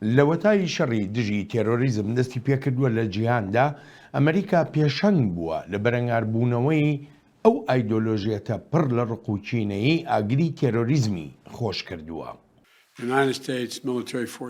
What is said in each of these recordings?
لەوەتای شەڕی دژی تێرۆریزم دەستی پێکردووە لە جیهاندا، ئەمریکا پێشەنگ بووە لە بەرەنگاربوونەوەی ئەو ئایدۆلۆژیەتە پڕ لە ڕق و کینەیەی ئاگری تێرۆریزمی خۆش کردووە.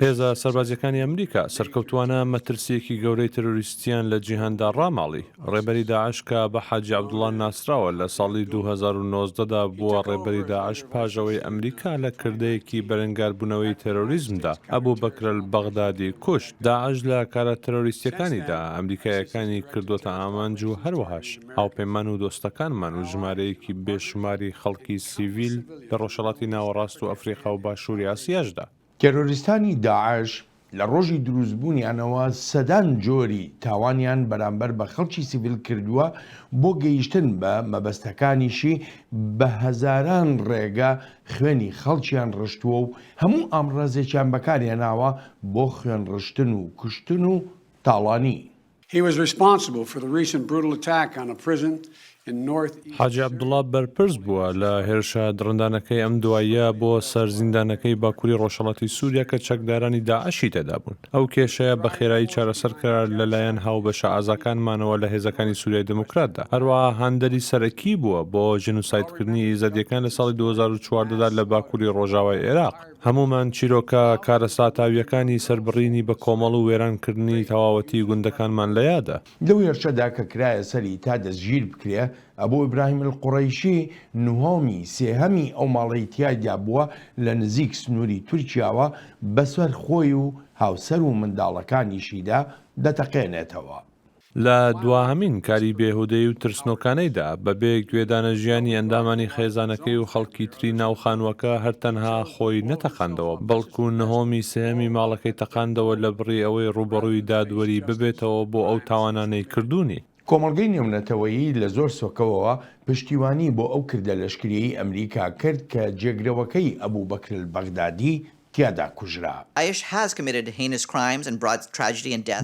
هێزە سەربازییەکانی ئەمریکا سەرکەوتووانە مەترسییەکی گەورەی تێرۆریستییان لە جیهاندا ڕاماڵی. ڕێبەری داعش کە بە حاجی عەبدوڵا ناسراوە لە ساڵی 2019 دا بووە ڕێبەری داعش پاش ئەوەی ئەمریکا لە کردەیەکی بەرەنگاربوونەوەی تێرۆریزمدا ئەبوبەکر ئەلبەغدادی کوشت. داعش لە کارە تێرۆریستییەکانیدا ئەمریکاییەکانی کردۆتە ئامانج و هەروەهاش هاوپەیمان و دۆستەکانمان و ژمارەیەکی بێ شوماری خەڵکی سیڤیل لە ڕۆژهەڵاتی ناوەڕاست و ئەفریقا و باشووری ئاسیاشدا. تێرۆریستانی داعش لە ڕۆژی دروستبوونیانەوە سەدان جۆری تاوانیان بەرامبەر بە خەڵکی سیڤیل کردووە، بۆ گەیشتن بە مەبەستەکانیشی بە هەزاران ڕێگە خوێنی خەڵکیان ڕشتووە و هەموو ئامڕازێکیان بەکارهێناوە بۆ خوێنڕشتن و کوشتن و تاڵانی. He was responsible for the recent brutal attack on a prison in north east حاجی عەبدوڵا بەرپرس بووە لە هێرشە دڕندانەکەی ئەم دواییە بۆ سەر زیندانەکەی باکووری ڕۆژهەڵاتی سووریا کە چەکدارانی داعشی تێدا بوون. ئەو کێشەیە بە خێرایی چارەسەر کرا لەلایەن هاوبەشە ئازاکانمانەوە لە هێزەکانی سووریای دیموکراتدا. هەروەها هاندەری سەرەکی بووە بۆ ژینوسایدکردنی ئیزەدییەکان لە ساڵی 2014 دا لە باکووری ڕۆژاوای ئێراق. هەموومان چیرۆکە کارەساتاوییەکانی سەربڕینی بە کۆمەڵ و وێرانکردنی تەواوەتی گوندەکانمان لە یادە. لەو هێرشەدا کە کرایە سەری تا دەستگیر بکرێ، ئەبو ئیبراهیم ئەلقوڕەیشی نهۆمی سێهەمی ئەو ماڵەی تیایدا بووە لە نزیک سنووری تورکیاوە بەسەر خۆی و هاوسەر و منداڵەکانیشیدا دەتەقێنێتەوە. لە دواهەمین کاری بێهودەیی و ترسنۆکانەیدا، بە بێ گوێدانە ژیانی ئەندامانی خێزانەکەی و خەڵکی تری ناو خانووەکە هەر تەنها خۆی نەتەقاندەوە، بەڵکو نهۆمی سێهەمی ماڵەکەی تەقاندەوە لە بڕی ئەوەی ڕووبەڕووی دادوەری ببێتەوە بۆ ئەو تاوانانەی کردوونی. کۆمەڵگەی نێونەتەوەیی لە زۆر سۆکەوەوە پشتیوانی بۆ ئەو کردە لەشکرییەی ئەمریکا کرد کە جێگرەوەکەی ئەبوبەکر البەغدادی تیادا کوژرا.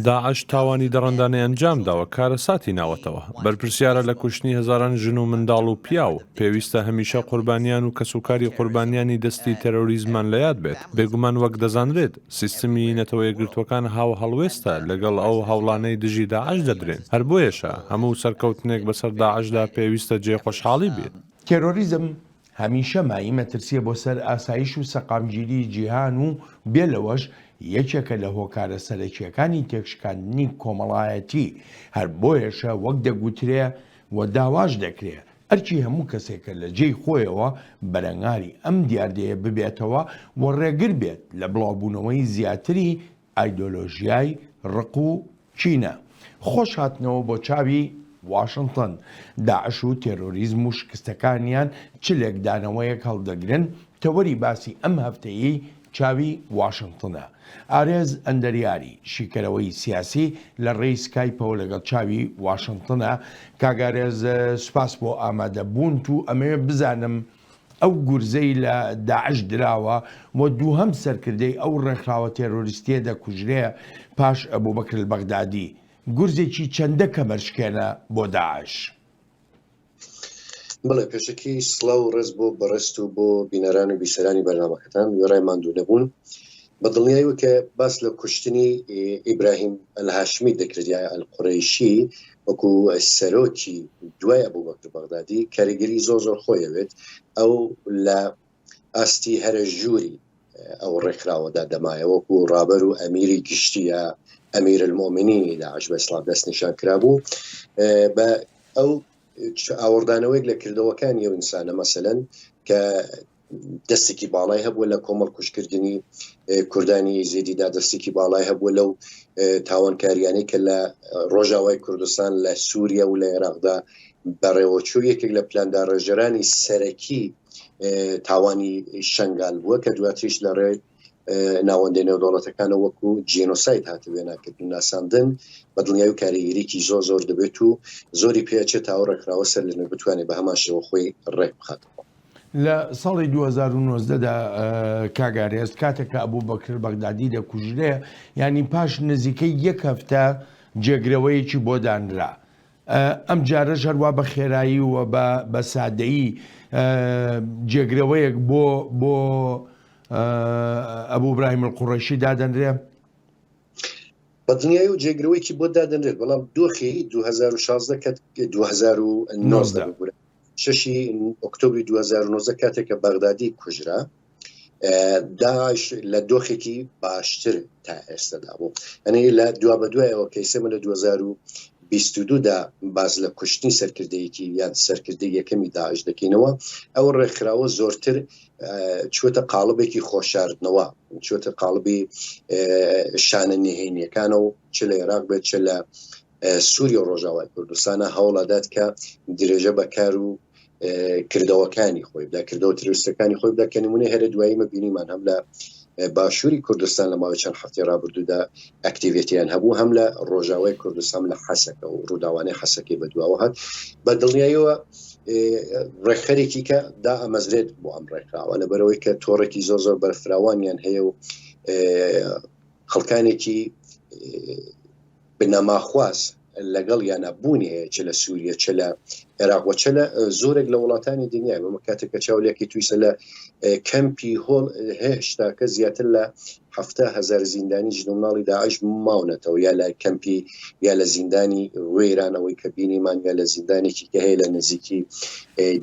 داعش تاوانی دڕندانەی ئەنجامداوە، کارەساتی ناوەتەوە. بەرپرسیارە لە کوشتنی هەزاران ژن و منداڵ و پیاو. پێویستە هەمیشە قوربانیان و کەسوکاری قوربانیانی دەستی تێرۆریزممان لە یاد بێت. بێگومان وەک دەزانرێت سیستمی نەتەوەیەکگرتووەکان هاوهەڵوێستە لەگەڵ ئەو هەوڵانەی دژی داعش دەدرێن. هەر بۆیەشە هەموو سەرکەوتنێک بەسەر داعشدا پێویستە جێی خۆشحاڵی بێت. تێرۆریزم هەمیشە مایەی مەترسییە بۆ سەر ئاسایش و سەقامگیریی جیهان و بێ لەوەش یەکێکە لە هۆکارە سەرەکییەکانی تێکشکاندنی کۆمەڵایەتی، هەر بۆیەشە وەک دەگوترێ و داواش دەکرێ ئەرکی هەموو کەسێکە لە جێی خۆیەوە بەرەنگاری ئەم دیاردەیە ببێتەوە و ڕێگر بێت لە بڵاوبوونەوەی زیاتری ئایدۆلۆژیای ڕق و کینە. خۆش هاتنەوە بۆ چاوی واشنتن. داعش و تێرۆریزم و شکستەکانیان چ لێکدانەوەیەک هەڵدەگرن تەوەری باسی ئەم هەفتەیەی چاوی واشنتنە. ئارێز ئەندەریاری، شیکەرەوەی سیاسی لە ڕێی سکایپەوە لەگەڵ چاوی واشنتنە. کاک ئارێز سوپاس بۆ ئامادەبوونت و ئەمەوێ بزانم ئەو گورزەی لە داعش دراوە و دووهەم سەرکردەی ئەو ڕێکخراوە تێرۆریستییە دەکوژرێ پاش ئەبوبەکر البەغدادی، گورزێکی چەندە کەمەرشکێنە بۆ داعش؟ بەڵێ پێشەکی سڵاو و ڕێز بۆ بەڕێزت و بۆ بینەران و بیسەرانی بەرنامەکەتان وێڕای ماندوو نەبوون بە دڵنیایەوە کە باس لە کوشتنی ئیبراهیم ئەلهاشمی دەکرێت یا ئەلقورەیشی وەکو سەرۆکی دوای ئەبوبەکر بەغدادی کاریگەری زۆر زۆر خۆیەوێت ئەو لە ئاستی هەرە ژووری ئەو ڕێکخراوەدا دەمایە وەکو ڕابەر و ئەمیری گشتیە ئەمیر المؤمنینی داعش بە ئیسلام دەستنیشان کرابوو بە ئەو ئاوڕدانەوەیەک لە کردەوەکانی ئەو ئینسانە مەسەلەن کە دەستێکی باڵای هەبووە لە کۆمەڵ کوشکردنی کوردانی ئیزیدیدا دەستێکی باڵای هەبووە لەو تاوانکاریانەی کە لە ڕۆژاوای کوردستان لە سووریا و لە عێراقدا بەڕێوەچوو یەکێک لە پلانداڕێژەرانی سەرەکی تاوانی شنگال بووە کە دواتریش لە ڕێ ناوەندە نێودەوڵەتەکانە وەکو جینۆساید هاتە وێناکردن و ناساندن بە دڵنیایی و کاریگەریی زۆر زۆر دەبێت و زۆری پێچێت تا ئەو ڕێکخراوە سەر لەنوێ بتوانێت بە هەمان شێوە خۆی ڕێک بخاتەوە. لە ساڵی 2019 دا کاک ئارێز کاتێک کە ئەبوبەکر بەغدادی دەکوژرێ یانی پاش نزیکەی یەک هەفتە جێگرەوەیەکی بۆ دانرا ئەم جارەش هەروا بە خێرایی و بە سادەیی جێگرەوەیەک بۆ بۆ ئەبوو براهیم القوڕەیشی دادەنرێ. بە دڵنیایی و جێگرەوەیەکی بۆ دادەنرێت، بەڵام دۆخی 2016 کە 2019 ببورە شەشی ئۆکتۆبری 2019 کاتێک کە بەغدادی کوژرا داعش لە دۆخێکی باشتر تا ئێستادا بوو ئەنی لە دوا بە دوایەوە کەیسەمە لە 2022 دا باز لە کوشتنی سەرکردەیەکی یان سەرکردەی یەکەمی داعش دەکەینەوە ئەو ڕێکخراوە زۆرتر چووەتە قاڵبێکی خۆشاردنەوە، چووەتە قاڵبی شانە نهێنیەکانە و چ لە عێراق بێت چ لە سووریە و ڕۆژاوای کوردستانە هەوڵدات کە درێژە بە کار و کردەوەکانی خۆی بدا کردەوە ترۆریستەکانی خۆی بدا کە نمونەی هەرە دوایی مە بینیمان هەم لە باشووری کوردستان لە ماوەی چەند هەفتەی ڕابردوودا ئەکتیڤێتیان هەبوو هەم لە ڕۆژاوای کوردستان لە حەسەکە و ڕووداوانەی حەسەکەی بەدواوە هات بە دڵنیاییەوە ڕێکخەرێکی کە دا ئەمەزرێت بۆ ئەم ڕێکخراوە لەبەرەوەی کە تۆڕێکی زۆر زۆر بەرفراوانیان هەیە و خەڵکانێکی بنەماخواز لەگەڵ یانە بوونی هەیە چ لە سووریە چ لە عێراق و چ لە زۆرێک لە وڵاتانی دنیای بەمە کاتێک کە چاولێکی تویسە لە کەمپی هۆڵ هێشتاکە زیاتر لە 70هزار زیندانی ژن و مناڵی داعش ماونەتەوە یا لە کەمپی یا لە زیندانی وێران ئەوەی کە بینیمان یا لە زیندانێکی کە هەیە لە نزیکی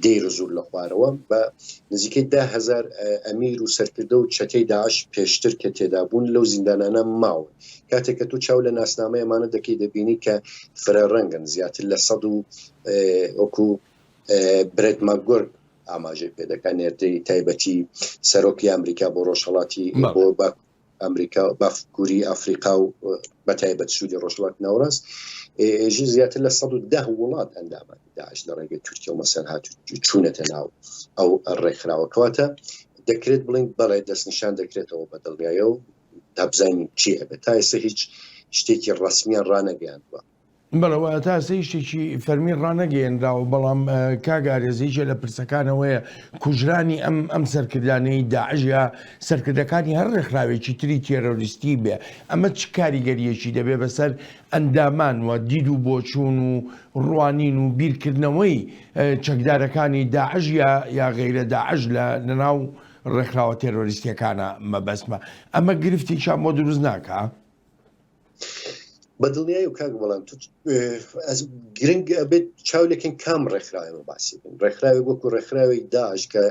دێر زور لە خوارەوە بە نزیکەی دههزار ئەمیر و سەرکردە و چەتەی داعش پێشتر کە تێدا بوون لەو زیندانانە ماون کاتێک کە تۆ چاو لە ناسنامەی ئەمانە دەکەی دەبینی کە فرە ڕەنگن زیاتر لە سەد و وەکو برێت ماگۆرگ ئاماژەی پێدەکات نێردەی تایبەتی سەرۆکی ئەمریکا بۆ ڕۆژهەڵاتی بۆ ئەمریکا بافکوری ئەفریقا و بە تایبەت سووری ڕۆژهەڵات ناوەڕاست ژی زیاتر لە 110 وڵات ئەندامانی داعش لە ڕێگەی تورکیا و مەسەر هات چوونەتە ناو ئەو ڕێکخراوە کەواتە دەکرێت بڵین بەڵێ دەستنیشان دەکرێتەوە بە دڵنیایە و تا بزانین چی ئەبێت تا ئێستا هیچ شتێکی ڕەسمیان ڕانەگەیاندووە. بەڵێ وە تا ئێستا هیچ شتێکی فەرمی ڕانەگەیەنراوە بەڵام کاک ئارێز یەکێ لە پرسەکانەوەیە کوژرانی ئەم ئەم سەرکردانەی داعش یا سەرکردەکانی هەر ڕێکخراوێکی تری تێرۆریستی بێ ئەمە چ کاریگەریەکی دەبێ بەسەر ئەندامان و دید و بۆچوون و ڕوانین و بیرکردنەوەی چەکدارەکانی داعش یا یا غەیرە داعش لە لەناو ڕێکخراوە تێرۆریستیەکانە مەبەستمە ئەمە گرفتێکیان بۆ دروست ناکا؟ بە دڵنیایی و کاک بەڵام گرنگ ئەبێت چاو لەکەن کام ڕێکخراوە باسی بن ڕێکخراوی وەکو ڕێکخراوی داعش کە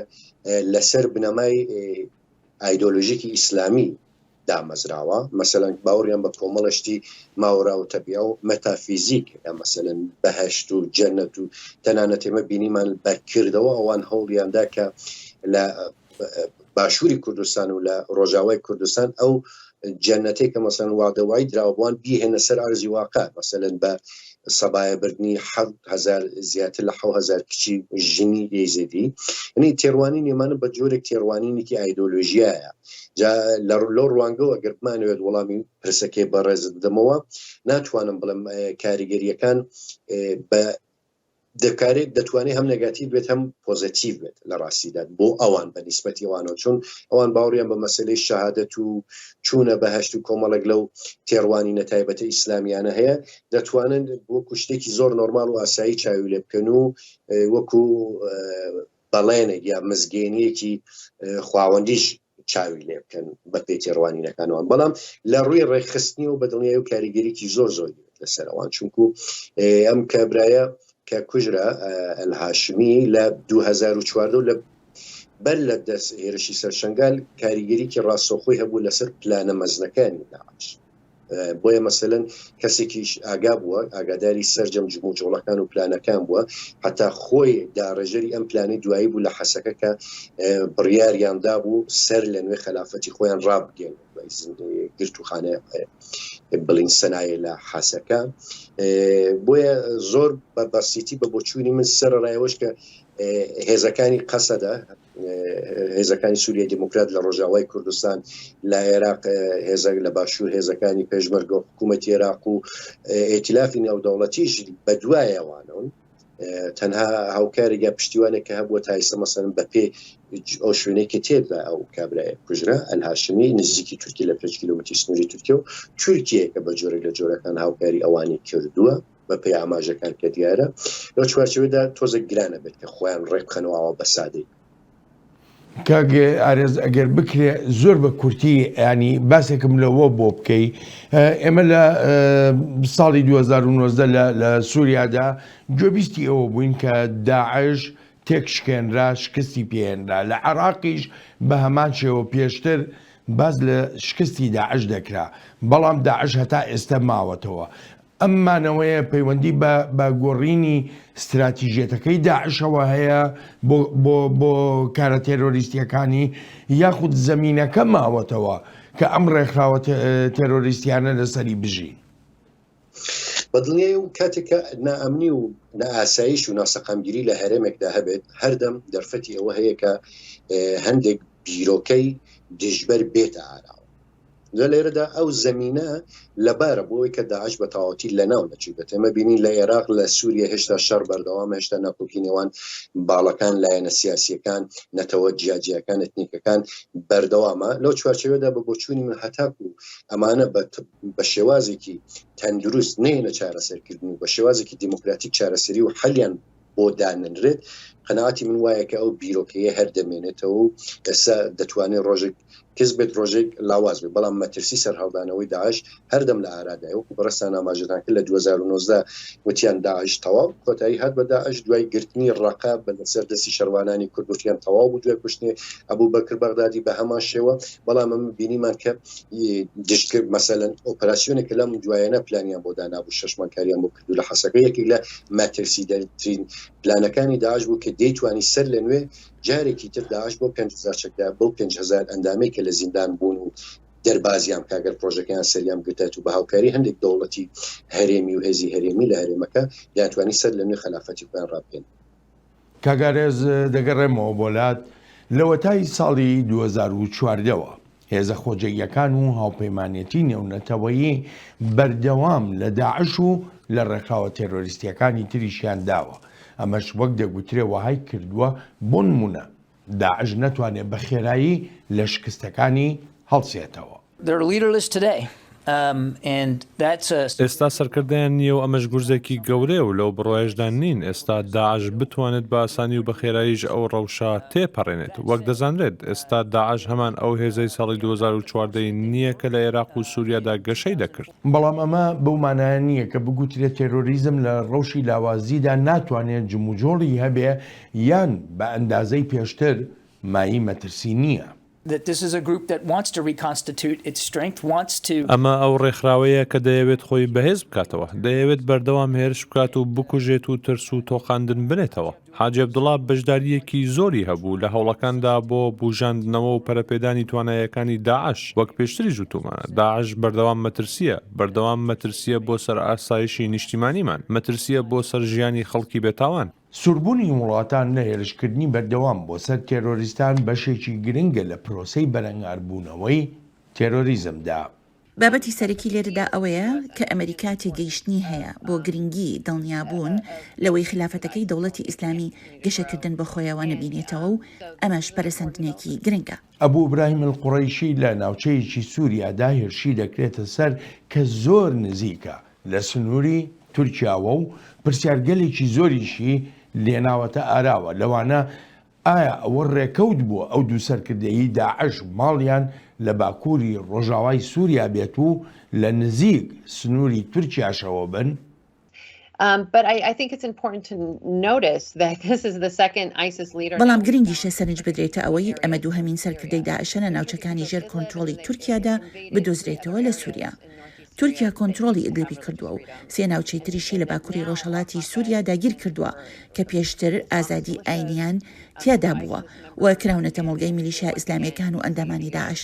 لەسەر بنەمای ئایدۆلۆژیکی ئیسلامی دامەزراوە مەسەلەن باوەڕیان بە کۆمەڵە شتی ماوەرا و تەبیعە و مەتافیزیک هەیە مەسەلەن بەهەشت و جەنەت و تەنانەت ئێمە بینیمان بە کردەوە ئەوان هەوڵیاندا کە لە باشووری کوردستان و لە ڕۆژاوای کوردستان ئەو جەنەتێک کە مەسەن وادەوای دراوبووان بیهێنە سەر ئەرزی واقع مەسەلەن بە سەبایە بردنی هزار زیاتر لە هزار کچی ژنی ئێزیدی ینی تێڕوانین ئێمانە بە جۆرێک تێڕوانینێکی ئایدۆلۆژیایە جا لە لەو ڕوانگەوە ئەگەر بمانەوێت وەڵامی پرسەکەی بەڕێزت بدەمەوە ناتوانم بڵێم کاریگەریەکان بە دەکارێت دەتوانێت هەم نەگاتیڤ بێت هەم پۆزەتیڤ بێت لە ڕاستیدا بۆ ئەوان بە نیسبەتی ئەوانەوە چون ئەوان باوەڕیان بە مەسلەی شەهادەت و چوونە بەهشت و کۆمەڵێک لەو تێڕوانینە تایبەتە ئیسلامیانە هەیە دەتوانن وەکو شتێکی زۆر نۆرمال و ئاسایی چاوی لێ بکەن و وەکو بەڵێنێک یا مزگێنیەکی خواوەندیش چاوی لێ بکەن بە پێی تێڕوانینەکانەوە بەڵام لە ڕووی ڕێکخستنی و بەدڵنیایی و کاریگەریی زۆر زۆر لەسەر ئەوان چونکو ئەم کابرایە کە کوژرا ئەلهاشمی لە 2014 لە بەر لە دەست هێرشی سەر شنگال کاریگەریی ڕاستەوخۆی هەبوو لەسەر پلانە مەزنەکانی داعش. بۆیە مەسەلەن کەسێکیش ئاگا بووە، ئاگاداری سەرجەم جموجۆڵەکان و پلانەکان بووە، هەتا خۆی داڕێژەری ئەم پلانەی دوایی بوو لە حەسەکە کە بڕیاریان دابوو سەر لە نوێ خەلافەتی خۆیان ڕابگەن گرتوخانە بڵین سەنایە لە حەسەکە بۆیە زۆر بە بەسیتی بە بۆچوونی من سەر ڕایەوەش کە هێزەکانی قەسەدە هێزەکانی سووریای دیموکرات لە ڕۆژاوای کوردستان لە عێراق هێزە لە باشوور هێزەکانی پێشمەرگە و حکوومەتی عێراق و ئیتلافی نێودەوڵەتیش بەدوایەوانەون تەنها هاوکارێک یا پشتیوانێک کە هەبووە تا ئیستا مەسەلەن بە پێ ئەو شوێنەی کە تێدا ئەو کابرایە کوژرا ئەلهاشمی نزیکی تورکی لە 5 کیلومتری سنووری تورکیا و تورکیە کە بە جۆرێک لە جۆرەکان هاوکاری ئەوانی کردووە بە پێی ئاماژەکان کە دیارە لەو چوارچێوەدا تۆزێک گرانە بێت کە خۆیان ڕێک بخەنەوە ئاوا بە سادەی. کاک ئارێز ئەگەر بکرێ زۆر بە کورتی ینی باسێکم لەوە بۆ بکەی ئێمە لە ساڵی 2019 لە سووریادا گوێبیستی ئەوە بووین کە داعش تێکشکێنرا شکستی پێهێنرا لە عێراقیش بە هەمان شێوە پێشتر باس لە شکستی داعش دەکرا بەڵام داعش هەتا ئێستا ماوەتەوە ئەم مانەوەیە پەیوەندی بە بە گۆڕینی ستراتیژیەتەکەی داعشەوە هەیە بۆ بۆ بۆ کارە تێرۆریستیەکانی یاخود زەمینەکە ماوەتەوە کە ئەم ڕێکخراوە تێرۆریستیانە لەسەری بژین؟ بە دڵنیایی و کاتێک کە نائەمنی و نائاسایش و ناسەقامگیری لە هەرێمێکدا هەبێت هەردەم دەرفەتی ئەوە هەیە کە هەندێک بیرۆکەی دژبەر بێتە ئاراوە. جا لێرەدا ئەو زەمینە لەبارە بۆ ئەوەی کە داعش بە تەواوەتی لەناو نەچووبێت. ئێمە بینین لە ئێراق، لە سووریە هێشتا شەڕ بەردەوامە، هێشتا ناکۆکی نێوان باڵەکان، لایەنە سیاسییەکان، نەتەوە جیاجیاکان، ئەتنیکەکان بەردەوامە. لەو چوارچێوەدا بە بۆچوونی من هەتاکوو ئەمانە بە بە شێوازێکی تەندروست نەیەنە چارەسەرکردن و بە شێوازێکی دیموکراتیک چارەسەری و حەلیان بۆ دانەنرێت، قەناعەتی من وایە کە ئەو بیرۆکەیە هەر دەمێنێتەوە و ئێستا دەتوانێت ڕۆژێک کز بێت ڕۆژێک لاواز بێت، بەڵام مەترسی سەرهەڵدانەوەی داعش هەردەم لە ئارادایە، وەکو بەڕێزتان ئاماژەتان کرد لە 2019 وتیان داعش تەواو کۆتایی هات بە داعش دوای گرتنی ڕەقە بە لەسەر دەستی شەڕوانانی کورد وتیان تەواو بوو دوای کوشتنی ئەبوبەکر بەغدادی بە هەمان شێوە، بەڵام ئەمە بینیمان کە دژکرد مەسەلەن ئۆپەراسیۆنێک کە لەم دوایەنە پلانیان بۆ دانابوو شەش مانگ کاریان بۆ کردو لە حەسەکە یەکێک لە مەترسیدارترین پلانەکانی داعش بوو کە دەیتوانی سەر لە نوێ جارێکی تر داعش بۆ 5000 چەکدار بەو 5000 ئەندامەی کە لە زیندان بوون و دەربازیان بکا گەر پرۆژەکەیان سەریان بگرتایەت و بە هاوکاری هەندێک دەوڵەتی هەرێمی و هێزی هەرێمی لە هەرێمەکە دەیانتوانی سەر لە نوێ خەلافەتی خۆیان ڕابگەن. کاک ئارێز دەگەڕێمەوە بۆ لات، لەوەتای ساڵی 2014 وە هێزە خۆجێیەکان و هاوپەیمانێتی نێونەتەوەیی بەردەوام لە داعش و لە ڕێکخراوە تێرۆریستیەکانی تریشیان داوە، ئەمەش وەک دەگوترێ وەهای کردووە بۆنمونە داعش نەتوانێ بە خێرایی لە شکستەکانی هەڵسێتەوە. ئێستا سەرکردەیان نییە و ئەمەش گورزێکی گەورەیە و لەو بڕوایەشدا نین ئێستا داعش بتوانێت بە ئاسانی و بە خێراییش ئەو ڕەوشە تێپەڕێنێت. وەک دەزانرێت ئێستا داعش هەمان ئەو هێزەی ساڵی 2014 ی نییە کە لە ئێراق و سووریادا گەشەی دەکرد. بەڵام ئەمە بەو مانایە نییە کە بگوترێت تێرۆریزم لە ڕەوشی لاوازیدا ناتوانێت جموجۆڵی هەبێ یان بە ئەندازەی پێشتر مایەی مەترسی نییە. ئەمە ئەو ڕێکخراوەیە کە دەیەوێت خۆی بەهێز بکاتەوە، دەیەوێت بەردەوام هێرش بکات و بکوژێت و ترس و تۆقاندن بنێتەوە. حاجی عەبدوڵا بەشدارییەکی زۆری هەبوو لە هەوڵەکاندا بۆ بوژاندنەوە و پەرەپێدانی تواناییەکانی داعش، وەک پێشتریش وتوومانە، داعش بەردەوام مەترسییە، بەردەوام مەترسییە بۆ سەر ئاسایشی نیشتیمانیمان، مەترسییە بۆ سەر ژیانی خەڵکی بێتاوان. سووربوونی وڵاتان لە هێرشکردنی بەردەوام بۆ سەر تێرۆریستان بەشێکی گرنگە لە پرۆسەی بەرەنگاربوونەوەی تێرۆریزمدا. بابەتی سەرەکی لێرەدا ئەوەیە کە ئەمریکا تێگەیشتنی هەیە بۆ گرنگی دڵنیابوون لەوەی خیلافەتەکەی دەوڵەتی ئیسلامی گەشەکردن بەخۆیەوە نەبینێتەوە و ئەمەش پەرەسەندنێکی گرنگە. ئەبو ئیبراهیم ئەلقوڕەیشی لە ناوچەیەکی سوریادا هێرشی دەکرێتە سەر کە زۆر نزیکە لە سنووری تورکیاوە و پرسیارگەلێکی زۆریشی لێناوەتە ئاراوە، لەوانە ئایا ئەوە ڕێکەوت بووە ئەو دوو سەرکردەی داعش ماڵیان لە باکووری ڕۆژاوای سووریا بێت و لە نزیک سنووری تورکیاشەوە بن؟ بەڵام گرنگیشە سەرنج بدرێتە ئەوەی ئەمە دووهەمین سەرکردەی داعشە لە ناوچەکانی ژێر کۆنترۆڵی تورکیادا بدۆزرێتەوە لە سووریا. تورکیا کۆنترۆڵی ئیدلیبی کردووە و سێ ناوچەی تریشی لە باکوری ڕۆژهەڵاتی سوریا داگیرکردووە کە پێشتر ئازادی ئاینیان تیادا بووە و کراونەتە مۆڵگەی میلیشیا ئیسلامیەکان و ئەندامانی داعش.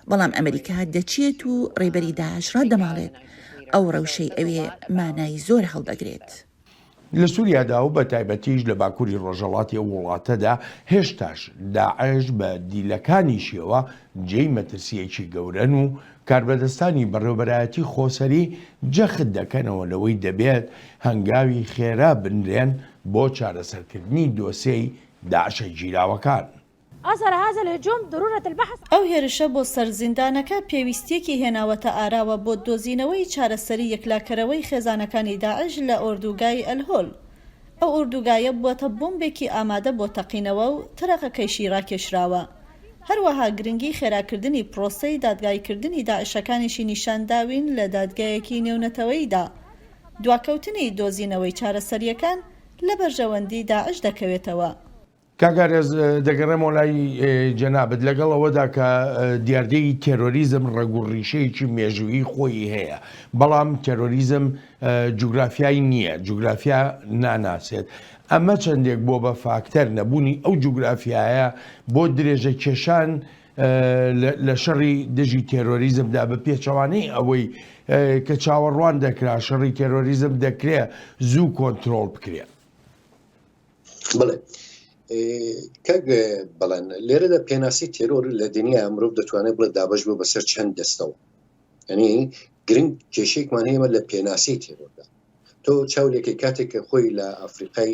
بەڵام ئەمریکا دەچێت و ڕێبەری داعش ڕادەماڵێت. ئەو ڕەوشەی ئەوێ مانای زۆر هەڵدەگرێت. لە سوریادا و بە تایبەتیش لە باکوری ڕۆژهەڵاتی ئەو وڵاتەدا هێشتاش داعش بە دیلەکانیشیەوە جێی مەترسییەکی گەورەن و کاربەدەستانی بەڕێوبەرایەتی خۆسەری جەخت دەکەنەوە لەوەی دەبێت هەنگاوی خێرا بنرێن بۆ چارەسەرکردنی دۆسێی داعشە گیراوەکان. ئەو هێرشە بۆ سەر زیندانەکە پێویستییەکی هێناوەتە ئاراوە بۆ دۆزینەوەی چارەسەری یەکلاکەرەوەی خێزانەکانی داعش لە ئۆردوگای ئەلهۆل. ئەو ئوردوگایە بووەتە بۆمبێکی ئامادە بۆ تەقینەوە و تەرەقەکەیشی ڕاکێشراوە. هەروەها گرنگی خێراکردنی پرۆسەی دادگاییکردنی داعشەکانیشی نیشان داوین لە دادگایەکی نێونەتەوەییدا. دواکەوتنی دۆزینەوەی چارەسەرییەکان لە بەرژەوەندی داعش دەکەوێتەوە. کاک ئارێز دەگەڕێمەوە لای جەنابت، لەگەڵ ئەوەدا کە دیاردەی تێرۆریزم ڕەگ و ڕیشەیەکی مێژوویی خۆی هەیە، بەڵام تێرۆریزم جوگرافیای نییە، جوگرافیا ناناسێت. ئەمە چەندێک بووە بە فاکتەر نەبوونی ئەو جوگرافیایە بۆ درێژە کێشان لە شەڕی دژی تێرۆریزمدا بە پێچەوانەی ئەوەی کە چاوەڕوان دەکرا شەڕی تێرۆریزم دەکرێ زوو کۆنترۆڵ بکرێ. بڵێ کاک بەڵێن لێرەدا پێناسی تێرۆر لە دنیا مرۆڤ دەتوانێت بڵێ دابش بوو بەسەر چەند دەستەوە یعنی گرنگ کێشێکمان هەیە لە پێناسی تێرۆردا تۆ چاو لێکەی کاتێک کە خۆی لە ئەفریقای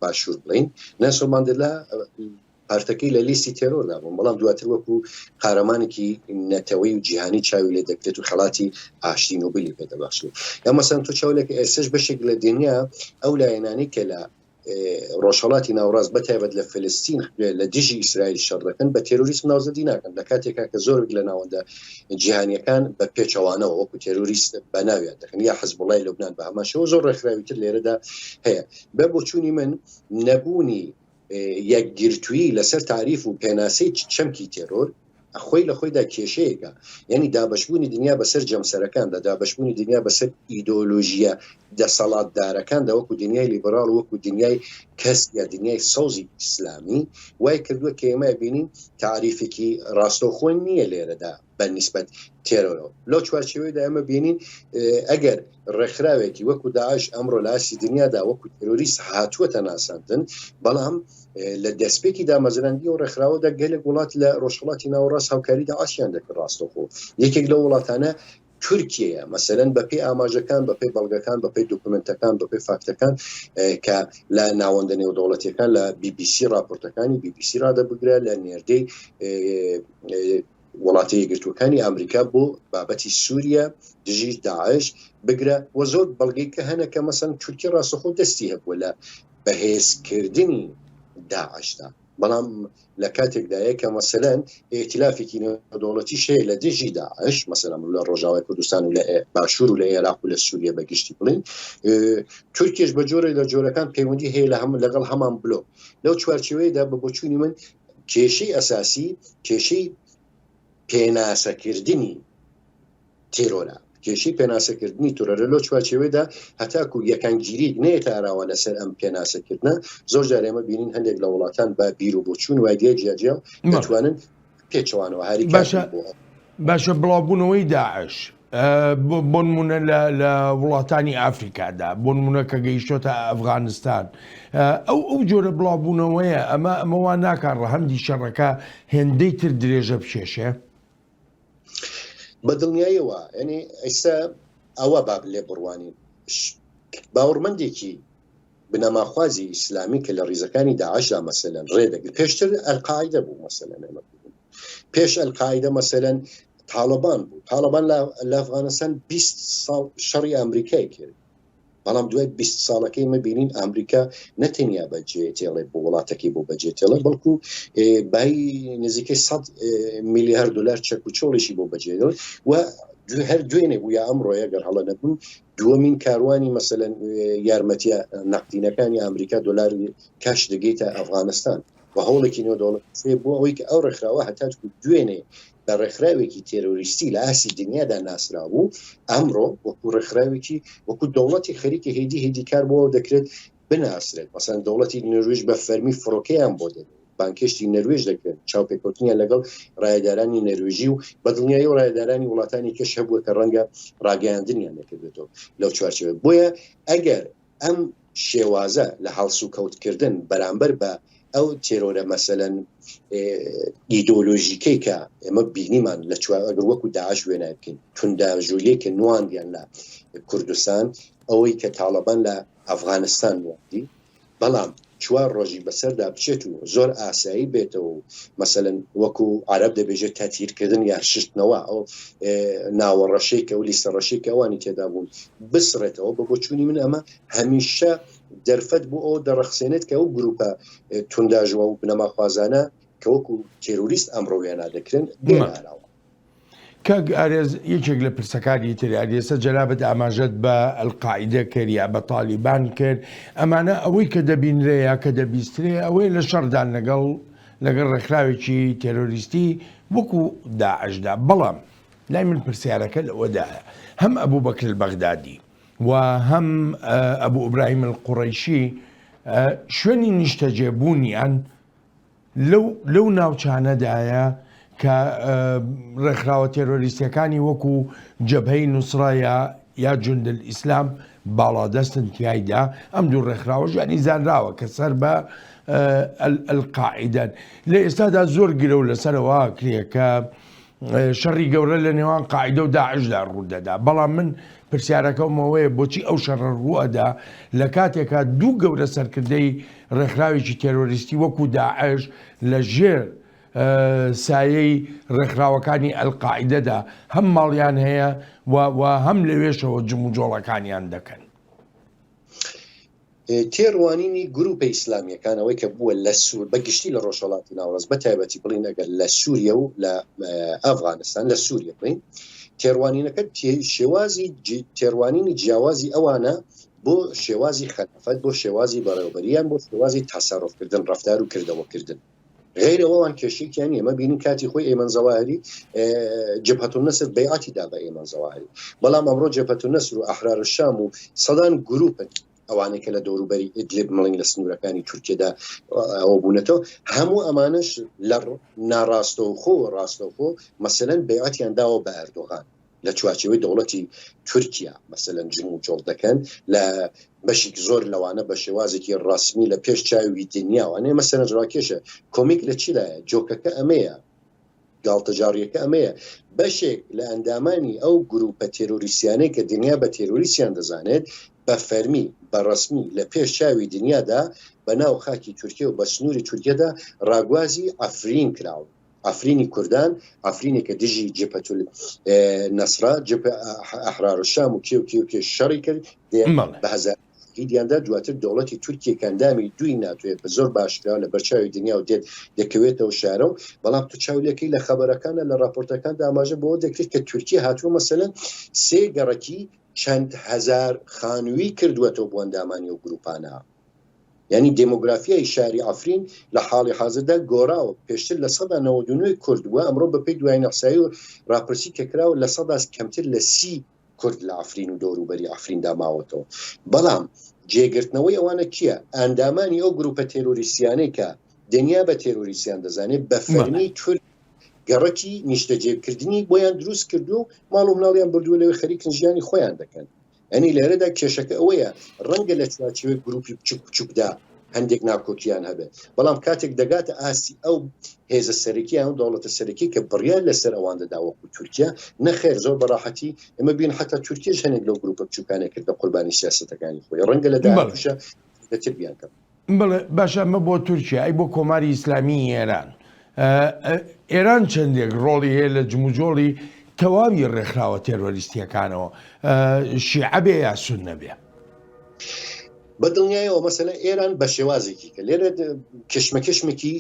باشوور بڵین نێلسۆن ماندێلا پارتەکەی لە لیستی تێرۆردا بوون، بەڵام دواتر وەکو قارەمانێکی نەتەوەی و جیهانی چاوی لێ دەکرێت و خەڵاتی ئاشتی نۆبلی پێ دەبەخشرێت. یا مەسەلەن تۆ چاو لێکە ئێستەش بەشێک لە دنیا ئەو لایەنانەی کە لە ڕۆژهەڵاتی ناوەڕاست بە تایبەت لە فلستین لە دژی ئیسرائیل شەڕ دەکەن بە تێرۆریسم ناوزەدی ناکەن لە کاتێکا کە زۆرێک لە ناوەندە جیهانیەکان بە پێچەوانەوە وەکو تێرۆریست بە ناویان دەکەن یا حزبوڵای لوبناان بە هەمان شێوە زۆر ڕێکخراوی تر لێرەدا هەیە بە بۆچوونی من نەبوونی یەکگرتوویی لەسەر تاریف و پێناسەی چەمکی تێرۆر خۆی لە خۆیدا کێشەیەکە، یانی دابەشبوونی دنیا بەسەر جەمسەرەکاندا، دابەشبوونی دنیا بەسەر ئیدۆلۆژییە دەسەڵاتدارەکاندا وەکو دنیای لیبراڵ و وەکو دنیای کەسک یا دنیای سەوزی ئیسلامی وای کردووە کە ئێمە ئەبینین تاریفێکی ڕاستەوخۆ نییە لێرەدا بە نیسبەت تێرۆرەوە. لەو چوارچێوەیەدا ئێمە بینین ئەگەر ڕێکخراوێکی وەکو داعش ئەمڕۆ لە ئاستی دنیادا وەکو تێرۆریست هاتووەتە ناساندن، بەڵام لە دەستپێکی دامەزراندنی ئەو ڕێکخراوەدا گەلێک وڵات لە ڕۆژهەڵاتی ناوەڕاست هاوکاری داعشیان دەکرد ڕاستەوخۆ. یەکێک لەو وڵاتانە تورکیەیە. مەسەلەن بەپێی ئاماژەکان، بەپێی بەڵگەکان، بەپێی دۆکومێنتەکان، بەپێی فاکتەکان کە لە ناوەندە نێودەوڵەتیەکان لە بی بی سی ڕاپۆرتەکانی بی بی سی ڕادەبگرە لە نێردەی وڵاتە یەکگرتووەکانی ئامریکا بۆ بابەتی سووریە دژی داعش بگرە و زۆر بەڵگەی کە هەنە کە مەسەن تورکیە ڕاستەخۆ دەستی هەبووە لە بەهێزکردنی داعشدا بەڵام لە کاتێکدایە کە مەسەلەن ئیتلافێکی نێودەوڵەتیش هەیە لە دژی داعش مەسەلەن لە ڕۆژاوای کوردستان و لە باشوور و لە عێراق و لە سووریە بە گشتی بڵین تورکیش بە جۆرێک لە جۆرەکان پەیوەندی هەیە لە هەم لەگەڵ هەمان بلۆک لەو چوارچێوەیەدا بە بۆچوونی من کێشەی ئەساسی کێشەی پێناسەکردنی تێرۆرە کێشەی پێناسەکردنی تێرۆرە لەو چوارچێوەیەدا هەتاکو یەکانگیریک نەیەتە ئاراوە لەسەر ئەم پێناسەکردنە زۆر جار ئێمە بینین هەندێک لە وڵاتان بە بیر و بۆچوون و ئایدیای جیاجیا دەتوانن پێچەوانەوە هاریکار باشە بن بۆ ئەم. باشە بڵاوبوونەوەی داعش بۆنمونە لە وڵاتانی ئافریکادا بۆنمونە کە گەیشتۆتە ئەفغانستان ئەو ئەو جۆرە بڵاوبوونەوەیە ئەمە ئەمە وا ناکات ڕەهەندی شەڕەکە هێندەی تر درێژە بکێشێ؟ بە دڵنیاییەوە یعنی ئێستا ئەوە با لێ بڕوانین باوەڕمەندێکی بنەماخوازی ئیسلامی کە لە ڕیزەکانی داعشدا مەسەلەن ڕێ دەگرت پێشتر ئەلقاعیدە بوو مەسەلەن ئێمە پێش ئەلقاعیدە مەسەلەن تاڵەبان بوو تاڵەبان لە ئەفغانستان 20 ساڵ شەڕی ئەمریکای کرد بەڵام دوای 20 ساڵەکەی مە بینین ئەمریکا نەتەنیا بەجێ تێڵێ بۆ وڵاتەکەی بۆ بەجێ تێڵێ بەڵکو بای نزیکەی 100 میلیارد دلار چەک و چۆڵیشی بۆ بەجێ و هەر دوێنێ بوو یا ئەمڕۆیە گەر هەڵە نەبووم دووەمین کاروانی مەسەلەن یارمەتیە نەقدینەکانی ئەمریکا دۆلاری کاش دەگەیتە ئەفغانستان و هەوڵێکی نێودەوڵەتی بۆ ئەوەی کە ئەو ڕێکخراوە هەتاکو دوێنێ بە ڕێکخراوێکی تێرۆریستی لە ئاستی دنیادا ناسرابوو ئەمڕۆ وەکو ڕێکخراوێکی وەکو دەوڵەتی خەریکە هێدی هێدی کار بۆ دەکرێت بناسرێت مەسەن دەوڵەتی نەرویج بە فەرمی فڕۆکەیان بۆ دەنێرێت بانگهێشتی نەرویج دەکرێن چاوپێکەوتنیان لەگەڵ ڕایەدارانی نەرویجی و بە دڵنیایی و ڕایەدارانی وڵاتانی کەش هەبووە کە ڕەنگە ڕاگەیاندنیان نەکردێتەوە لەو چوارچێوە بۆیە ئەگەر ئەم شێوازە لە هەڵسوکەوتکردن بەرامبەر بە ئەو تێرۆرە مەسەلەن ئیدۆلۆژیکەی کە ئێمە بینیمان لە چوار ئەگەر وەکو داعش وێنای بکەین تونداژوویەی کە نواندیان لە کوردستان ئەوەی کە تاڵەبان لە ئەفغانستان نواندی بەڵام. چوار ڕۆژی بەسەردا بچێت و زۆر ئاسایی بێتەوە و مەسەلەن وەکو عەرەب دەبێژێت تەتهیرکردن یا ششتنەوە ئەو ناوە ڕەشەی کە ئەو لیستە ڕەشەی کە ئەوانی تێدا بوون بسڕێتەوە، بە بۆچوونی من ئەمە هەمیشە دەرفەت بۆ ئەوە دەڕەخسێنێت کە ئەو گروپە تونداژوە و بنەماخوازانە کە وەکو تێرۆریست ئەمڕۆ وێنا دەکرێن بێنە ئاراوە. کاک ئارێز یەکێک لە پرسەکانی تر ئەرێسە جەنابت ئاماژەت بە ئەلقاعیدە کرد یا بە تالیبان کرد ئەمانە ئەوەی کە دەبینرێ یا کە دەبیسترێ ئەوەیە لە شەڕدان لەگەڵ لەگەڵ ڕێکخراوێکی تێرۆریستی وەکو داعشدا بەڵام لای من پرسیارەکە لەوەدایە هەم ئەبوو بەکر بەغدادی و هەم ئەبوو ئیبراهیم القوڕەیشی شوێنی نیشتەجێبوونیان لەو لەو ناوچانەدایە کە ڕێکخراوە تێرۆریستیەکانی وەکو جەبهەی نوسڕە یا یا جوندل ئیسلام باڵادەستن تیایدا ئەم دوو ڕێکخراوەش یانی زانراوە کە سەر بە ئەلقاعیدەن لە ئێستادا زۆر گرەو لەسەرەوە کرێ کە شەڕی گەورە لە نێوان قاعیدە و داعشدا ڕوودەدا بەڵام من پرسیارەکەم ئەوەیە بۆچی ئەو شەڕە ڕووئەدا لە کاتێکا دوو گەورە سەرکردەی ڕێکخراوێکی تێرۆریستی وەکو داعش لە ژێر سایەی ڕێکخراوەکانی ئەلقاعیدەدا هەم ماڵیان هەیە و هەم لەوێشەوە جموجۆڵەکانیان دەکەن. تێڕوانینی گروپە ئیسلامیەکان ئەوەی کە بووە لە سوور بە گشتی لە ڕۆژهەڵاتی ناوەڕاست بە تایبەتی بڵین ئەگەر لە سووریە و لە ئەفغانستان لە سووریە بڵین تێڕوانینەکە شێوازی تێڕوانینی جیاوازی ئەوانە بۆ شێوازی خەلافەت بۆ شێوازی بەڕێوەبەریان بۆ شێوازی تەسەڕفکردن ڕەفتار و کردەوەکردن غەیرە ئەوان کێشەیەکیان نییە مە بینین کاتی خۆی ئەیمەن زەواهری جبهة النصر بەیعەتی دا بە ئەیمەن زەواهری بەڵام ئەمڕۆ جبهة النصر و ئەحرار الشام و سەدان گروپن ئەوانەی کە لە دەوروبەری ئیدلیب مڵین لە سنوورەکانی تورکیەدا ئەوە بوونەتەوە هەموو ئەمانەش لە ناڕاستەوخۆ و ڕاستەوخۆ مەسەلەن بەیعەتیان داوە بە ئەردۆغان لە چوارچێوەی دەوڵەتی تورکیا مەسەلەن جموجۆڵ دەکەن لە بەشێکی زۆر لەوانە بە شێوازێکی ڕەسمی لە پێش چاوی دنیاوە ئەنێ مەسەلەن ڕاکێشە کۆمیک لە چیدایە جۆکەکە ئەمەیە گاڵتەجاڕیەکە ئەمەیە بەشێک لە ئەندامانی ئەو گروپە تێرۆریستیانەی کە دنیا بە تێرۆریستیان دەزانێت بە فەرمی بە ڕەسمی لە پێش چاوی دنیادا بە ناو خاکی تورکیە و بە سنووری تورکیەدا ڕاگوازی عەفرین کراون. عەفرینی کوردان، عەفرینێک کە دژی جبهە النصرە، جبهە احرار الشام و کێ و کێ و کێ شەڕی کرد، بە هەزاران شەهیدیان دا، دواتر دەوڵەتی تورکیە کە ئەندامی دووی ناتۆیە بە زۆر باشکراوە لە بەرچاوی دنیا و دێت دەکەوێتەوە شارە و بەڵام تۆ چاو لێکەی لە خەبەرەکانە لە ڕاپۆرتەکاندا ئاماژە بەوە دەکرێت کە تورکیە هاتووە مەسەلەن سێ گەڕەکی چەند هەزار خانووی کردووەتەوە بۆ ئەندامانی ئەو گرووپانە. یانی دێمۆگرافیای شاری عەفرین لە حاڵی حازردا گۆڕاوە، پێشتر 99% کورد بووە، ئەمڕۆ بەپێی دوایین ئیحسایی و ڕاپرسی کە کراوە لە سەدا کەمتر لە 30 کورد لە عەفرین و دەوروبەری عەفریندا ماوەتەوە. بەڵام جێگرتنەوەی ئەوانە کییە؟ ئەندامانی ئەو گرووپە تێرۆریستیانەی کە دنیا بە تێرۆریستیان دەزانێت، بە فەرمی تورک گەڕەکی نیشتەجێکردنی بۆیان دروست کردووە و ماڵ و مناڵیان بردووە لەوێ خەریکن ژیانی خۆیان دەکەن. یانی لێرەدا کێشەکە ئەوەیە ڕەنگە لە چوارچێوەی گروپی بچوک بچوکدا هەندێک ناکۆکیان هەبێت بەڵام کاتێک دەگاتە ئاستی ئەو هێزە سەرەکی ئەو دەوڵەتە سەرەکی کە بڕیار لەسەر ئەوان دەدا وەکو تورکیا نەخێر زۆر بەڕاحەتی ئێمە بین حتا تورکیش هەنێک لەو گروپە بچوکانە کردە قوربانی سیاسەتەکانی خۆی ڕەنگە لە داهاتووشە تر بیان کەم. بەڵێ باشە ئەمە بۆ تورکیا ئەی بۆ کۆماری ئیسلامیی ئێران ئێران چەندێک ڕۆڵی هەیە لە جموجۆڵی تەواوی ڕێکخراوە تێرۆریستیەکانەوە شیعە بێ یا سوننە بێ؟ بە دڵنیایەوە مەسەلە ئێران بە شێوازێکی کە لێرە کشمەکشمێکی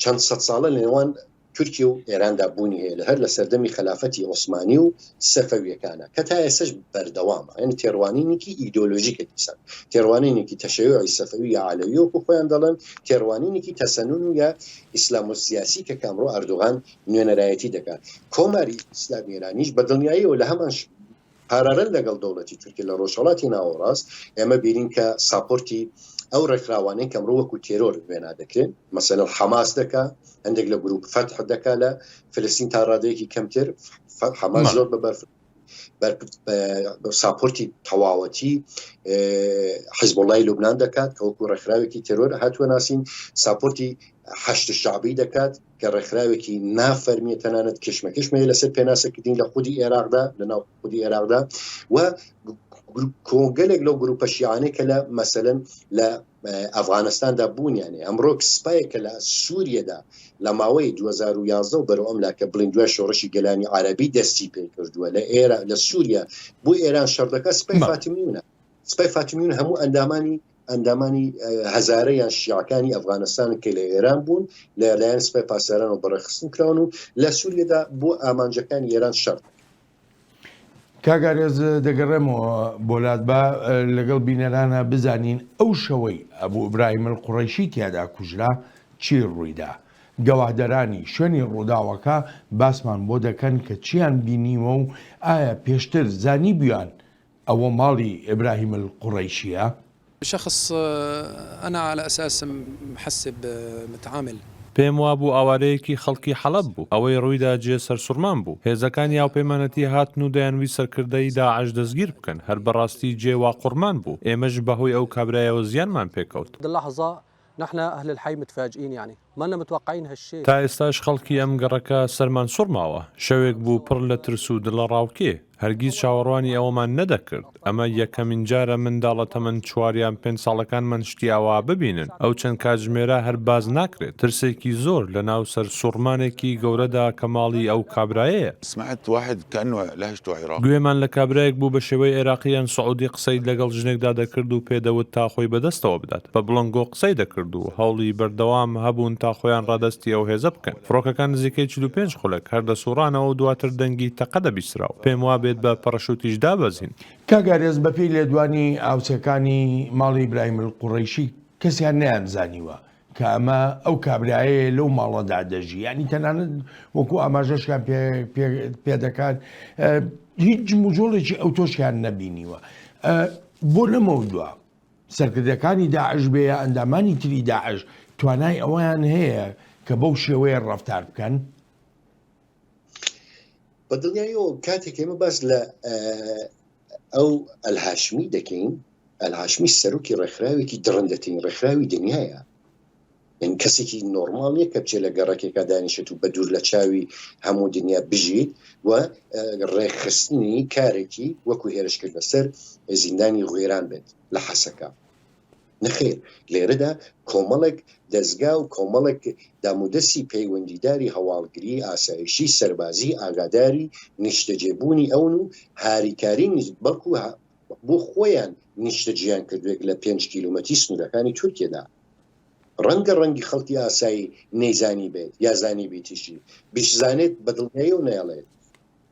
چەند سەد ساڵە لە نێوان تورکیە و ئێراندا بوونی هەیە لە هەر لە سەردەمی خەلافەتی عوسمانی و سەفەویەکانە کە تا ئێستەش بەردەوامە یعنی تێڕوانینێکی ئیدۆلۆژیکە دیسان تێڕوانینێکی تەشەیوعی سەفەوی یا عەلەوی وەکو خۆیان دەڵێن تێڕوانینێکی تەسەنون و یا ئیسلام و سیاسی کە کامڕۆ ئەردۆغان نوێنەرایەتی دەکات کۆماری ئیسلامی ئێرانیش بە دڵنیاییەوە لە هەمان parallel لەگەڵ دەوڵەتی تورکیە لە ڕۆژهەڵاتی ناوەڕاست، ئێمە بینین کە support ی ئەو ڕێکخراوانەی کە ئەمڕۆ وەکو تێرۆر وێنا دەکرێن، مەسەلەن حەماس دەکا، هەندێک لە گروپ فەتح دەکا لە فلستین تا ڕادەیەکی کەمتر، حەماس زۆر بە support ی تەواوەتی حزبوڵای لوبناان دەکات کە وەکو ڕێکخراوێکی تێرۆر هاتووە ناسین support ی. حەشد شەعبی دەکات کە ڕێکخراوێکی نافەرمیە تەنانەت کشمەکشمەیە لەسەر پێناسەکردنی لە خودی ئێراقدا لە ناو خودی ئێراقدا و کۆگەلێک لەو گروپە شیعانەی کە لە مەسەلەن لە ئەفغانستاندا بوونیانێ ئەمڕۆ سپایەک کە لە سووریەدا لە ماوەی 2011 و بەرەو ئەم لا کە بڵین دوای شۆڕشی گەلانی عەربی دەستی پێ کردووە لە ئێرە لە سووریا بۆ ئێران شەڕ دەکات سپای فاتمیونە سپای فاتمیون هەموو ئەندامانی ئەندامانی هەزارە یان شیعەکانی ئەفغانستان کە لە ئێران بوون لە لایەن سپای پاسداران و بەڕێخستن کراون و لە سووریەدا بۆ ئامانجەکانی ئێران شەڕ دەکەن. کاک ئارێز دەگەڕێمەوە بۆ لات با لەگەڵ بینەرانە بزانین ئەو شەوەی ئەبو ئیبراهیم القوڕەیشی تیادا کوژرا چی ڕوویدا؟ گەواهدەرانی شوێنی ڕووداوەکە باسمان بۆ دەکەن کە چیان بینیوە و ئایا پێشتر زانیبویان ئەوە ماڵی ئیبراهیم القوڕەیشیە؟ شخص انا على اساس محسب متعامل. پێم وابوو ئاوارەیەکی خەڵکی حەڵەب بوو. ئەوەی ڕوویدا جێ سەرسوڕمان بوو. هێزەکانی هاوپەیمانەتی هاتن و دەیانویست سەرکردەی داعش دەستگیر بکەن. هەر بەڕاستی جێ واقوڕمان بوو. ئێمەش بەهۆی ئەو کابرایەوە زیانمان پێکەوت. نحن اهل الحي متفاجئين يعني مالنا متوقعين هالشي. تا ئێستاش خەڵکی ئەم گەڕەکە سەرمان سوڕماوە. شەوێک بوو پڕ لە ترس و دڵەڕاوکێ. هەرگیز چاوەڕوانی ئەوەمان نەدەکرد. ئەمە یەکەمین جارە منداڵە تەمەن چوار یان پێنج ساڵەکانمان شتی ئاوا ببینن. ئەو چەند کاتژمێرە هەر باس ناکرێت. ترسێکی زۆر لەناو سەرسوڕمانێکی گەورەدا کە ماڵی ئەو کابرایەیە. سمعت واحد كأنه لهجته عراقي. گوێمان لە کابرایەک بوو بە شێوەی عێراقی یان سعودی قسەی لەگەڵ ژنێکدا دەکرد و پێ دەوت تا خۆی بەدەستەوە بدات. بە بڵندگۆ قسەی دەکرد و هەوڵی بەردەوام هەبوون تا خۆیان ڕادەستی ئەو هێزە بکەن. فڕۆکەکان نزیکەی 45 خولەک هەر دەسوڕانەوە و دواتر دەنگی تەقە دەبیسترا و پێم وابێت بە پەڕەشوتیش دابەزین. کاک ئارێز بەپێی لێدوانی هاوسێکانی ماڵی ئیبراهیم القوڕەیشی کەسیان نەیانزانیوە کە ئەمە ئەو کابرایەیە لەو ماڵەدا دەژی یانی تەنانەت وەکو ئاماژەشیان پێ دەکات هیچ جموجۆڵێکی ئەو تۆشیان نەبینیوە بۆ لەمەودوا سەرکردەکانی داعش بێ یا ئەندامانی تری داعش توانای ئەوەیان هەیە کە بەو شێوەیە ڕەفتار بکەن؟ بە دڵنیاییەوە کاتێک ئێمە باس لە ئەو ئەلهاشمی دەکەین ئەلهاشمی سەرۆکی ڕێکخراوێکی دڕندەترین ڕێکخراوی دنیاە یعنی کەسێکی نۆرماڵ نییە کە بچێت لە گەڕەکێکا دانیشێت و بە دوور لە چاوی هەموو دنیا بژیت و ڕێکخستنی کارێکی وەکو هێرشکردنە سەر زیندانی غوێران بێت لە حەسەکە. نەخێر لێرەدا کۆمەڵێک دەزگا و کۆمەڵێک دامودەستی پەیوەندیداری هەواڵگری، ئاسایشی، سەربازی ئاگاداری نیشتەجێبوونی ئەون و هاریکاری بەڵکو بۆ خۆیان نیشتەجێیان کردوێک لە پێنج کیلۆمەتری سنوورەکانی تورکیەدا. ڕەنگە ڕەنگی خەڵکی ئاسایی نەیزانیبێت یا زانیبیتیشی، بیشزانێت بە دڵنیاییەوە نایڵێت.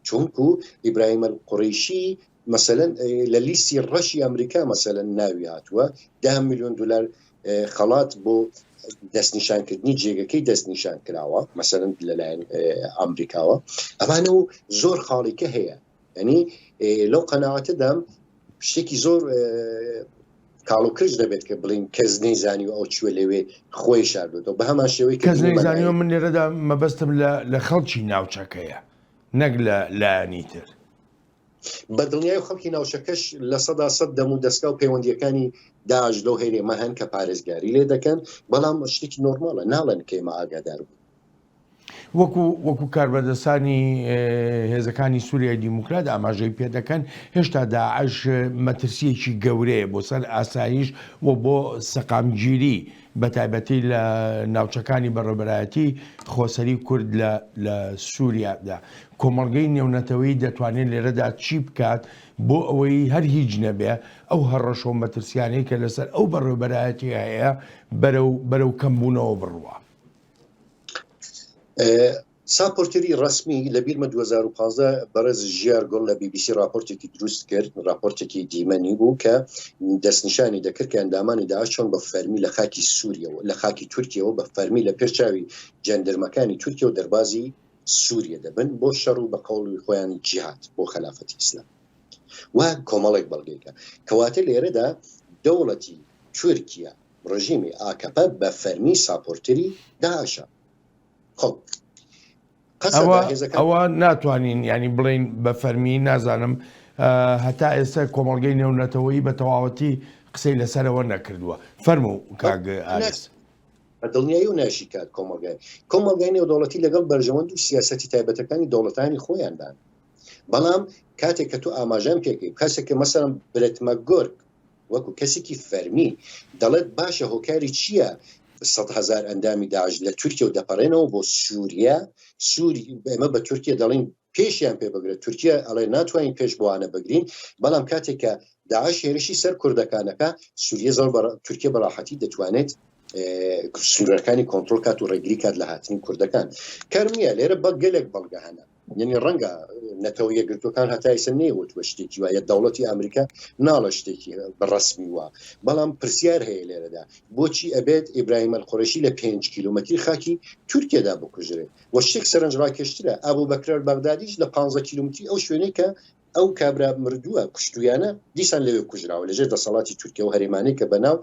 چونکو ئیبراهیم القوڕەیشی مەسەلەن لە لیستی ڕەشی ئەمریکا مەسەلەن ناوی هاتووە ده میلیۆن دلار خەڵات بۆ دەستنیشانکردنی جێگەکەی دەستنیشان کراوە مەسەلەن لەلایەن ئەمریکاوە ئەمانە و زۆر خاڵیکە هەیە ینی لەو قەناعەتەدام شتێکی زۆر کاڵ و کرژ دەبێت کە بڵین کەس نەیزانی و ئەو چوە لەوێ خۆی شاردۆتەوە بە هەمان شێوەی کەس نەیزانیوە من لێرەدا مەبەستم لە خەڵکی ناوچەکەیە نەک لە لایەنی تر. بە دڵنیایی خەڵکی ناوچەکەش 100% دەم و دەستگا و پەیوەندیەکانی داعش لەو هەرێمە هەن کە پارێزگاری لێ دەکەن بەڵام شتێکی نۆرماڵە ناڵێن کە ئێمە ئاگادار بوو. وەکو وەکو کاربەدەستانی هێزەکانی سوریای دیموکرات ئاماژەی پێدەکەن هێشتا داعش مەترسیەکی گەورەیە بۆ سەر ئاسایش و بۆ سەقامگیری بەتایبەتی لە ناوچەکانی بەڕێوەبەرایەتی خۆسەری کورد لە لە سوریادا کۆمەڵگەی نێونەتەوەیی دەتوانێت لێرەدا چی بکات بۆ ئەوەی هەر هیچ نەبێ ئەو هەڕەشە و مەترسیانەی کە لەسەر ئەو بەڕێوەبەرایەتی هەیە بەرەو بەرەو کەمبوونەوە بڕوا؟ ساپۆرتری ڕەسمی لە بیرمە 2015 بەڕێز ژیار گوڵ لە بی بی سی ڕاپۆرتێکی دروست کرد ڕاپۆرتێکی دیمەنی بوو کە دەستنیشانی دەکرد کە ئەندامانی داعش چۆن بە فەرمی لە خاکی سووریەوە لە خاکی تورکیەوە بە فەرمی لە پێش چاوی جەندرمەکانی تورکیە و دەربازی سووریە دەبن بۆ شەڕ و بە قەوڵی خۆیان جیهاد بۆ خەلافەتی ئیسلام و کۆمەڵێک بەڵگەیکە کەواتە لێرەدا دەوڵەتی تورکیا ڕژیمی ئاکەپە بە فەرمی ساپۆرتری داعشە. خۆ ئەوە ئەوە ناتوانین ینی بڵین بە فەرمی نازانم هەتا ئێستا کۆمەڵگەی نێونەتەوەی بە تەواوەتی قسەی لەسەرەوە نەکردووە فەرموو کاک ئارێز. بە دڵنیاییەوە ناشیکات کۆمەڵگای کۆمەڵگای نێودەوڵەتی لەگەڵ بەرژەوەند و سیاسەتی تایبەتەکانی دەوڵەتانی خۆیاندان. بەڵام کاتێک کە تۆ ئاماژەم پێکەی کەسێک کە مەسەلەن برێت مەکگۆرک وەکو کەسێکی فەرمی دەڵێت باشە هۆکاری چییە 100,000 ئەندامی داعش لە تورکیا و دەپەڕێنەوە بۆ سووریا سووری ئێمە بە تورکیا دەڵین پێشیان پێ بگرە تورکیا ئەڵێ ناتوانین پێش بۆوانە بگرین بەڵام کاتێک کە داعش هێرشی سەر کوردەکانەکە سووریە زۆر تورکیا بەڕاحەتی دەتوانێت سنوورەکانی کۆنترۆل کات و ڕێگری کات لە هاتنی کوردەکان کارم نییە لێرە بە گەلێک بەڵگە هەنە یعنی ڕەنگە نەتەوە یەکگرتوەکان هەتا ئێستا نەیوتوە شتێکی وایە دەوڵەتی ئەمریکا ناڵە شتێکی بەڕسمی وا بەڵام پرسیار هەیە لێرەدا بۆچی ئەبێت ئیبراهیم ئەلقوڕەشی لە 5 کیلومتری خاکی تورکیادا بکوژرێت و شتێک سەرنجڕاکێشترە ئەبوو بەکرەر بەغدادیش لە 15 کیلومتری ئەو شوێنەی کە ئەو کابرا مردووە کوشتویانە دیسان لەوێ کوژراوە لەژێر دەسەڵاتی تورکیا و هەرێمانەی کە بەناو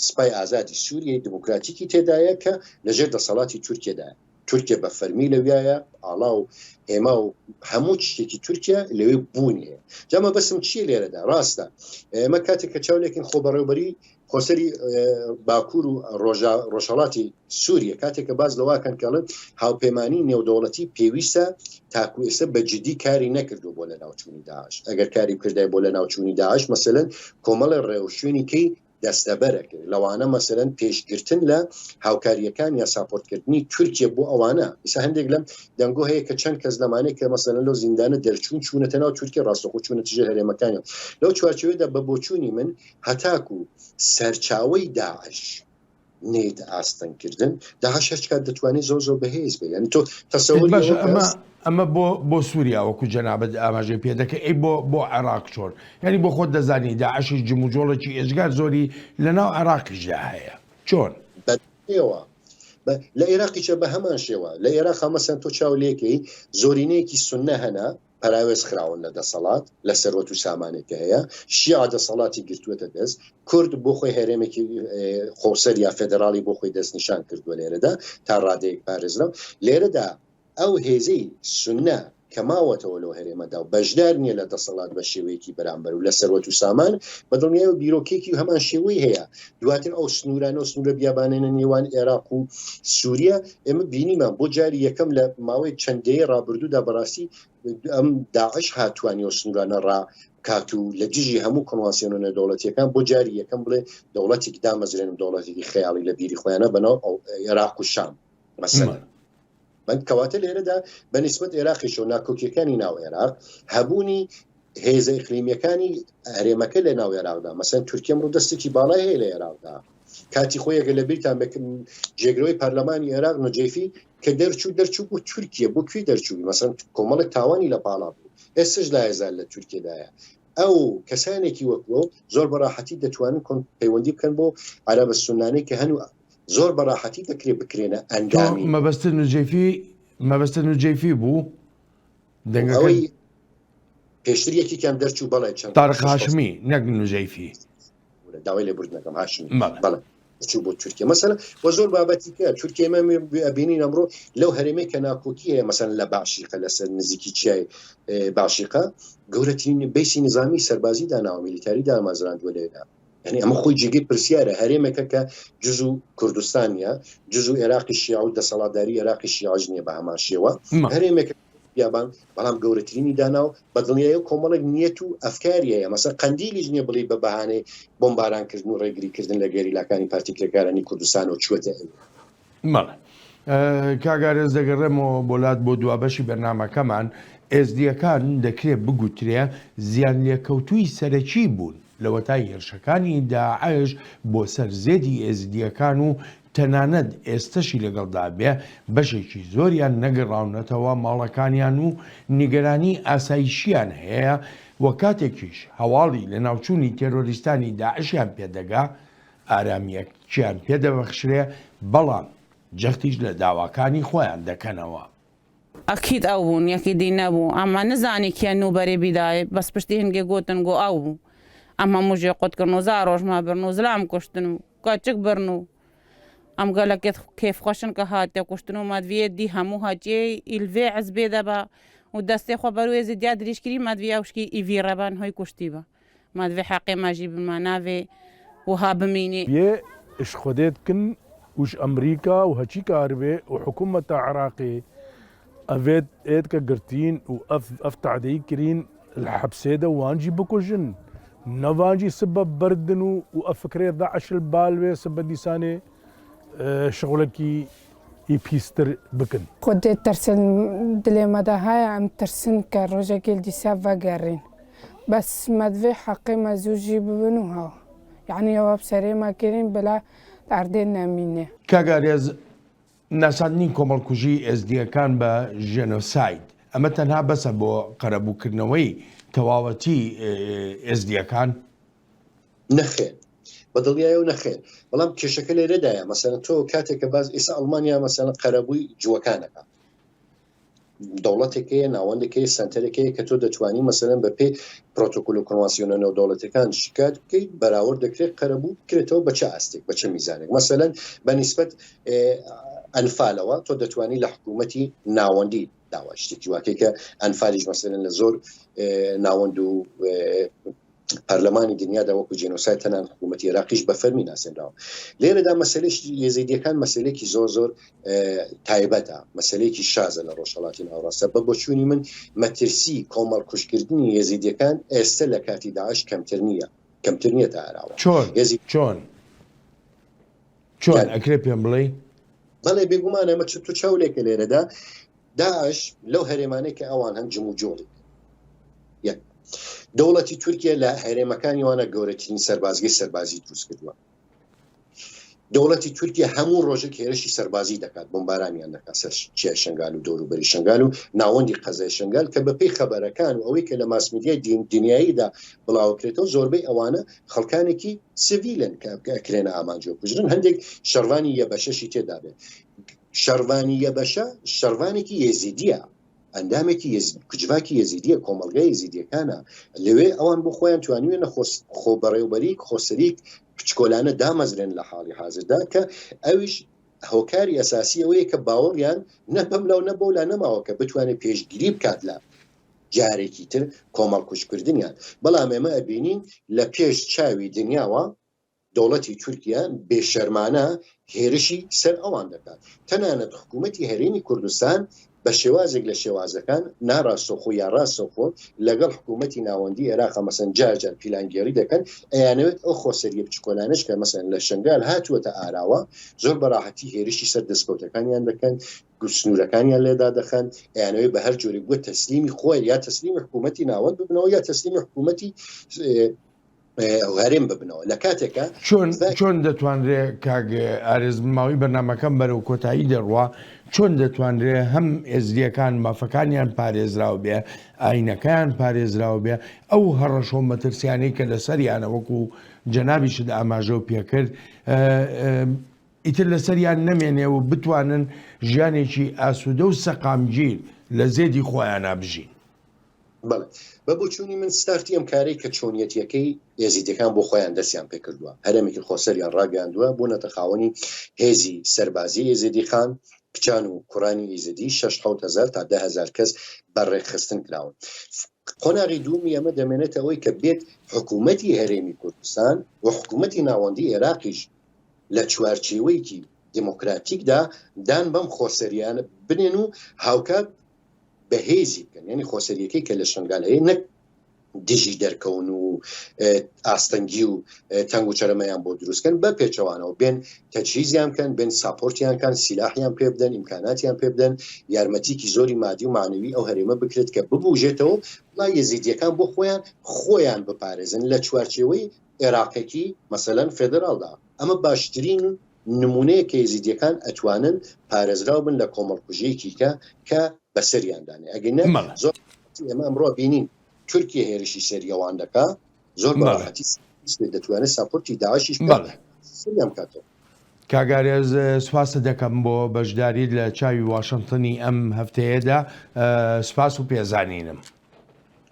سپای ئازادی سووریای دموکراتیکی تێدایە کە لەژێر دەسەڵاتی تورکیەدایە. تورکیا بە فەرمی لەویایە، ئاڵا و هێما و هەموو شتێکی تورکیا لەوێ بوونی هەیە. جا مەبەستم چییە لێرەدا؟ ڕاستە ئێمە کاتێک کە چاو لێکن خۆبەڕێوبەری خۆسەری باکوور و ڕۆژهەڵاتی سووریە کاتێک کە باس لەواکەن کەڵن هاوپەیمانی نێودەوڵەتی پێویستە تاکو ئێستا بە جدی کاری نەکردو بۆ لە ناوچوونی داعش ئەگەر کاری بکردای بۆ لە ناوچوونی داعش مەسەلەن کۆمەڵی ڕێوشوێنی کەی دەستەبەرەکرد لەوانە مەسەلەن پێشگرتن لە هاوکارییەکان یا ساپۆرتکردنی تورکیە بۆ ئەوانە ئیسا هەندێک لەم دەنگۆ هەیە کە چەند کەس لەمانەی کە مەسەلەن لەو زیندانە دەرچوون چوونەتە ناو تورکیە ڕاستەوخۆ چوونەتە ژێر هەرێمەکانیان لەو چوارچێوەیەدا بە بۆچوونی من هەتاکو سەرچاوەی داعش نێتە ئاستەنگ کردن داعش هەرچ کات دەتوانێت زۆر زۆر بەهێز بێ یعنی تۆ تەسەوری باشە ئەمە ئەمە بۆ بۆ سووریا وەکو جەنابەت ئاماژەی پێ دەکەی ئەی بۆ بۆ عێراق چۆن یعنی بۆ خۆت دەزانی داعشیش جموجۆڵێکی ئێجگار زۆری لەناو عێراقیشدا هەیە چۆن؟ بەدڵنیایەوە لە عێراقیشە بە هەمان شێوە لە عێراق مەسەن تۆ چاو لێکەی زۆرینەیەکی سوننە هەنە پەراوێز خراون لە دەسەڵات لە سەروەت و سامانێک کە هەیە شیعە دەسەڵاتی گرتووەتە دەست کورد بۆ خۆی هەرێمێکی خۆسەر یا فێدراڵی بۆ خۆی دەستنیشان کردووە لێرەدا تا ڕادەیەک پارێزراو لێرەدا ئەو هێزەی سوننە کە ماوەتەوە لەو هەرێمەدا و بەشدار نییە لە دەسەڵات بە شێوەیەکی بەرامبەر و لە سەروەت و سامان، بە دڵنیایەوە بیرۆکەیەکی هەمان شێوەی هەیە. دواتر ئەو سنوورانە و سنوورە بیابانانە نێوان ئێراق و سووریا، ئێمە بینیمان بۆ جاری یەکەم لە ماوەی چەند دەیەی ڕابردوودا بەڕاستی ئەم داعش هات توانی ئەو سنوورانە ڕابکات و لە دژی هەموو کۆنوانسیۆنە نێودەوڵەتییەکان بۆ جاری یەکەم بڵێ دەوڵەتێک دامەزرێنم، دەوڵەتێکی خەیاڵی لە بیری خۆیانە بەناو ئێراق و شام مەسەلەن. کەواتە لێرەدا بە نیسبەت ئێراقیشەوە ناکۆکیەکانی ناو ئێراق هەبوونی هێزە ئیقلیمیەکانی هەرێمەکە لە ناو ئێراقدا مەسەن تورکیە ئەمڕۆ دەستێکی باڵای هەیە لە ئێراقدا کاتی خۆی ئەگەر لە بیرتان بێت جێگرەوەی پەرلەمانی ئێراق نوجەیفی کە دەرچوو دەرچوو بۆ تورکیە بۆ کوێ دەرچووی مەسەن کۆمەڵێک تاوانی لە پاڵا بوو ئێستش لایەزال لە تورکیەدایە ئەو کەسانێکی وەکو ئەو زۆر بە ڕاحەتی دەتوانن کۆن پەیوەندی بکەن بۆ عەرەبە سوننانەی کە هەن و زۆر بە ڕاحەتی دەکرێت بکرێنە تۆ ئەندامی مەبەستت نوجەیفی مەبەستت نوجەیفی بوو؟ دەنگەکە ئەوەی پێشتر یەکێکیان دەرچوو بەڵێ چەند تارق شەش حەوت هاشمی نەک نوجەیفی. داوای لێبوردن ئەکەم هاشمی بەڵێ. بەڵێ چوو بۆ تورکیا مەسەلەن وە زۆر بابەتی کە تورکیا ئێمە ئەبینین ئەمڕۆ لەو هەرێمەی کە ناکۆکی هەیە مەسەلەن لە باشیقە لەسەر نزیکی چیای باشیقە گەورەترین base ی نظامی سەربازی داناوە میلیتاری دامەزراندووە لێرە یعنی ئەمە خۆی جێگەی پرسیارە هەرێمێکە کە جزو کوردستان نیە جزو عێراقی شیعە و دەسەڵاتداری عێراقی شیعەش نییە بە هەمان شێوە هەرێمێکە بیابان بەڵام گەورەترینی دانا و بە دڵنیایەوە کۆمەڵێک نیەت و ئەفکاری هەیە مەسەن قەندیلیش نیە بڵێی بە بەهانەی بۆمباران کردن و ڕێگری کردن لە گەریلاکانی پارتی کرێکارانی کوردستانەوە چووەتە ئەوێ. بەڵێ کاک ئارێز دەگەڕێمەوە بۆ لات بۆ دوا بەشی بەرنامەکەمان، ئێزدییەکان دەکرێ بگوترێ زیانلێکەوتووی سەرەکی بوون لەوەتای هێرشەکانی داعش بۆ سەر زێدی ئێزیدییەکان و تەنانەت ئێستەشی لەگەڵدا بێ بەشێکی زۆریان نەگەڕاونەتەوە ماڵەکانیان و نیگەرانی ئاسایشیان هەیە و کاتێکیش هەواڵی لەناوچوونی تێرۆریستانی داعشیان پێدەگا ئارامییەکیان پێدەبەخشرێ بەڵام جەختیش لە داواکانی خۆیان دەکەنەوە. ئەکید ئەو بوون یەکی دی نەبوو ئەمە نزانی کێ نوبەرێ بیدایێ بەس پشتی هنگێ گۆتن گۆ ئەو بوو ئەم هەموو ژێ قوت کرن و زارۆش مە برن و زلام کوشتن و کەچک برن و ئەم گەلەکێت کێف خوەشن کە هاتێ کوشتن و مەدڤیێ دی هەموو هەچێ ئیلڤێ عزبێ دەبە و دەستێ خۆ بەروێ زدیا دریژکری مەدڤی ئەوشکی ئیڤی ڕەبەن هۆی کوشتی بە مەدڤێ حەقێ مەژی بما ناڤێ وها بمینێ. یێ ئش خودێ دکن. و ژ ئەمریکا و هەچی کاربێ و حکوومەتە عراقی ئەڤێت ئێت کە گرتین و ئەف ئەف تەعدەی کرین الحەبسێ دە وانجی بکوژن نەڤانجی سبە بەردن و و ئەفکرێ داعش البالوێ سبە دیسانێ شغلەکی ئی پیستر بکن. خودێ ترسن دلێ مەدا هەیە ئەم ترسن کە ڕۆژەکێل دیسا ڤەگەرین بەس مەدڤێ حەقێ مە زوو ژی ببن و هەوە یەعنی ئەوە بسەرێ مە کرین بلا ئەردێ نەمینێ. کاک ئارێز، ناساندنی کۆمەڵکوژی ئێزدییەکان بە ژێنۆساید، ئەمە تەنها بەسە بۆ قەرەبووکردنەوەی تەواوەتی ئێزدییەکان؟ نەخێر بە دڵنیایەوە نەخێر بەڵام کێشەکە لێرەدایە مەسەلەن تۆ کاتێک کە باز ئێستا ئەڵمانیا مەسەلەن قەرەبووی جووەکان ئەکات دەوڵەتێک هەیە ناوەندێک هەیە سەنتەرێک هەیە کە تۆ دەتوانی مەسەلەن بە پێی پرۆتۆکۆل و کۆنوانسیۆنە نێودەوڵەتیەکان شکات بکەیت بەراورد دەکرێت قەرەبوو بکرێتەوە بە چ ئاستێک بە چ میزانێک مەسەلەن بە نیسبەت ئەنفالەوە تۆ دەتوانی لە حکوومەتی ناوەندی داوای شتێکی واکەی کە ئەنفالیش مەسەلەن لە زۆر ناوەند و پەرلەمانی دنیادا وەکو جێنۆساید تەنان حکوومەتی عێراقیش بە فەرمی ناسێنراوە لێرەدا مەسلەی یەزیدیەکان مەسلێکی زۆر زۆر تایبەتە مەسلەیەکی شازە لە ڕۆژهەڵاتی ناوەڕاستە بە بۆچوونی من مەترسی کۆمەڵ کوشکردنی یەزیدیەکان ئێستا لە کاتی داعش کەمتر نییە کەمتر نییە تا ئەراوە چۆن چۆن چۆن ئەکرێ پێم بڵێ بەڵێ بێگومان ئەمە چ تو چاولێکە لێرەدا داعش لەو هەرێمانەی کە ئەوان هەن جموجۆڵی کرد. یەک. دەوڵەتی تورکیە لە هەرێمەکانی وانە گەورەترین سەربازگەی سەربازی دروست کردووە. دەوڵەتی تورکیە هەموو ڕۆژێک هێرشی سەربازی دەکات، بۆمبارانیان دەکات سەر چیای شنگال و دەوروبەری شنگال و ناوەندی قەزای شنگال کە بەپێی خەبەرەکان و ئەوەی کە لە ماسمیدیای دنیاییدا بڵاوکرێتەوە زۆربەی ئەوانە خەڵکانێکی سڤیلن کە ئەکرێنە ئامانج و کوژرن هەندێک شەڕڤانی یەبەشەشی تێدا بێت. شەڕڤانی یەبەشە شەڕڤانێکی یێزیدیە، ئەندامێکی جڤاکی یێزیدیە، کۆمەڵگای یێزیدیەکانە، لەوێ ئەوان بۆ خۆیان توانیویانە خۆبەڕێوبەریک، خۆسەریک بچکۆلانە دامەزرێن لە حاڵی حازردا کە ئەویش هۆکاری ئەساسی ئەوەیە کە باوەڕیان نە بەملا و نە بەولا نەماوە کە بتوانێت پێشگیری بکات لە جارێکی تر کۆمەڵکوژکردنیان، بەڵام ئێمە ئەبینین لە پێش چاوی دنیاوە دەوڵەتی تورکیا بێشەرمانە هێرشی سەر ئەوان دەکات. تەنانەت حکوومەتی هەرێمی کوردستان بە شێوازێک لە شێوازەکان ناڕاستەوخۆ یا ڕاستەوخۆ لەگەڵ حکوومەتی ناوەندی ئێراقا مەسەن جار جار پیلانگێڕی دەکەن ئەیانەوێت ئەو خۆسەریە بچکۆلانەش کە مەسەن لە شنگال هاتووەتە ئاراوە زۆر بە ڕاحەتی هێرشی سەر دەستکەوتەکانیان دەکەن سنوورەکانیان لێدا دەخەن ئەیانەوێت بە هەر جۆرێک بووە تەسلیمی خۆی یا تەسلیمی حکوومەتی ناوەند ببنەوە یا تەسلیمی حکوومەتی هەرێم ببنەوە لە کاتێکا چۆن چۆن دەتوانرێ کاک ئارێز ماوەی بەرنامەکەم بەرەو کۆتایی دەڕوا چۆن دەتوانرێ هەم ئێزدییەکان مافەکانیان پارێزراو بێ ئاینەکەیان پارێزراو بێ ئەو هەڕەشە و مەترسیانەی کە لەسەریانە وەکو جەنابیشت ئاماژەو پێکرد ئیتر لەسەریان نەمێنێ و بتوانن ژیانێکی ئاسوودە و سەقامگیر لە زێدی خۆیانا بژین. بەڵێ. بە بۆچوونی من ستارتی ئەم کارەی کە چۆنیەتیەکەی ئێزیدیەکان بۆ خۆیان دەستیان پێکردووە، هەرێمێکی خۆسەریان ڕاگەیاندووە، بوونەتە خاوەنی هێزی سەربازی ئێزیدی خان، کچان و کوڕانی ئیزیدی شەش 7000 تا 10000 کەس بە ڕێکخستن کراون. قۆناغی دووەمی ئەمە دەمێنێتە ئەوەی کە بێت حکوومەتی هەرێمی کوردستان و حکوومەتی ناوەندی ئێراقیش لە چوارچێوەیەکی دێمۆکراتیکدا دان بەم خۆسەریانە بنێن و هاوکات بەهێزی بکەن یعنی خۆسەریەکەی کە لە شنگال هەیە نەک دژی دەرکەون و ئاستەنگی و تەنگ و چەرەمەیان بۆ دروستکەن بە پێچەوانەوە بێن تەجهیزیان بکەن بێن ساپۆرتیان کان سیلاحیان پێ بدەن ئیمکاناتیان پێ بدەن یارمەتیکی زۆری مادی و معنەوی ئەو هەرێمە بکرێت کە ببوژێتەوە وڵا یەزیدیەکان بۆ خۆیان خۆیان بپارێزن لە چوارچێوەی عێراقێکی مەسەلەن فێدراڵدا ئەمە باشترین نمونەیە کە ئێزیدیەکان ئەتوانن پارێزراو بن لە کۆمەڵکوژیەکی کە کە بەسەریان دانێ ئەگەر بەڵێ. زۆر ئێمە ئەمڕۆ بینین تورکیە هێرشی سەر ئەوان دەکا زۆر بە بەڵێ. ڕاحەتی دەتوانێت ساپۆرتی داعشیش بکات بەڵێ. سەریان بکاتەوە. کاک ئارێز سوپاست دەکەم بۆ بەشداریت لە چاوی واشنتنی ئەم هەفتەیەدا سوپاس و پێزانینم.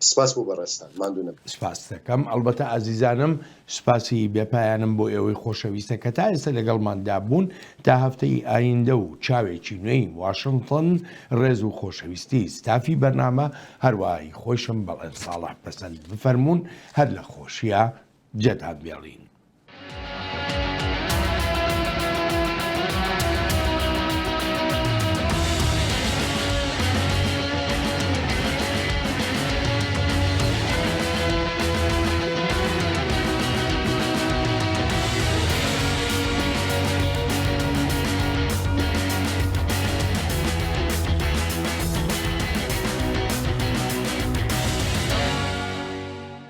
سپاس بۆ بەڕێزتان، ماندوو نەبن. سپاست دەکەم. ئەڵبەتە ئازیزانم سپاسی بێپایانم بۆ ئێوەی خۆشەویستە کە تا ئێستا لەگەڵماندا بوون تا هەفتەی ئایندە و چاوێکی نوێی واشنتن ڕێز و خۆشەویستی ستافی بەرنامە هەروەها هی خۆیشم بەڵێن ساڵح پەسەند بفەرموون هەر لە خۆشیا جێتان بێڵین.